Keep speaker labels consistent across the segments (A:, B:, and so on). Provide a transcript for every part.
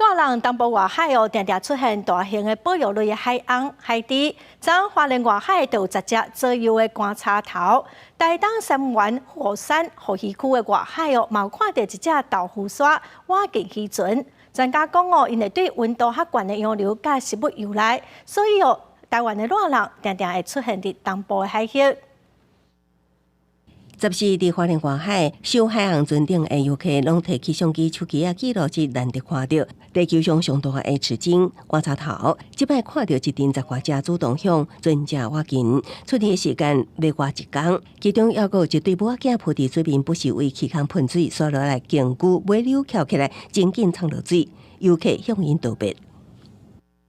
A: 熱浪東部外海哦，定定出現大型的保育類的海鰪、海雉。昨花蓮外海就有十隻左右的觀察頭。台東杉原虎山護漁區的外海哦，嘛有看著一隻豆腐鯊倚近漁船。專家講哦，𪜶會對溫度較懸的洋流佮食物游來，所以哦，台灣的熱浪定定會出現佇東部的海域。
B: 十四佇花蓮外海，守海岸船頂的遊客攏提起相機、手機仔記錄這難得看著地球上上大的赤鯨觀察頭。這擺看著一陣十外隻主動向船隻倚近，出入的時間袂過一工。其中猶閣有一對母仔囝浮佇水面，不時為起空噴水，煞落來莖龜尾溜翹起來，真緊衝落水，遊客向𪜶道別。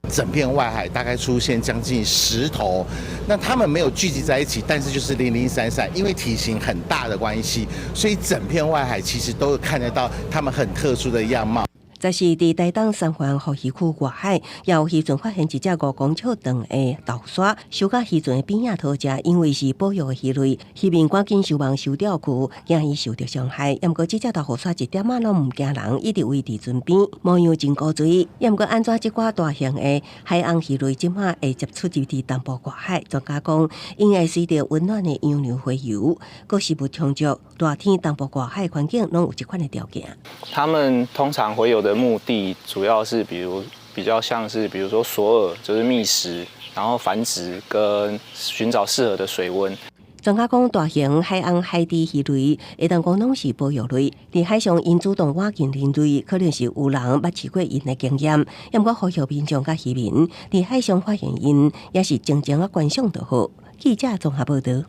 C: 整片外海大概出現將近10頭，那他們沒有聚集在一起，但是就是零零散散，因為體型很大的關係，所以整片外海其實都看得到他們很特殊的樣貌。
B: 這是佇台東杉原護漁區外海，也有漁船發現一隻5公尺長的豆鯊，守佇漁船的邊仔討食，因為是保育的魚類，漁民趕緊收網收釣具，驚伊受著傷害。毋過這隻豆腐鯊一點仔攏毋驚人，一直圍佇船邊，模樣真古錐。毋過按怎這寡大型的海洋魚類這馬會接出入佇東部外海？專家講，𪜶會隨著溫暖的洋流洄游，閣食物充足，熱天東部外海環境攏有這款的條件。
D: 他們通常洄游的目的主要是，比如比較像是，比如說索饵，就是覓食，然後繁殖跟尋找適合的水溫。
B: 專家講，大型海鰪海雉魚類會當講攏是保育類，佇海上𪜶主動倚近人類，可能是有人捌飼過𪜶的經驗。毋過呼籲民眾佮漁民佇海上發現𪜶，也是靜靜仔觀賞就好。記者綜合報道。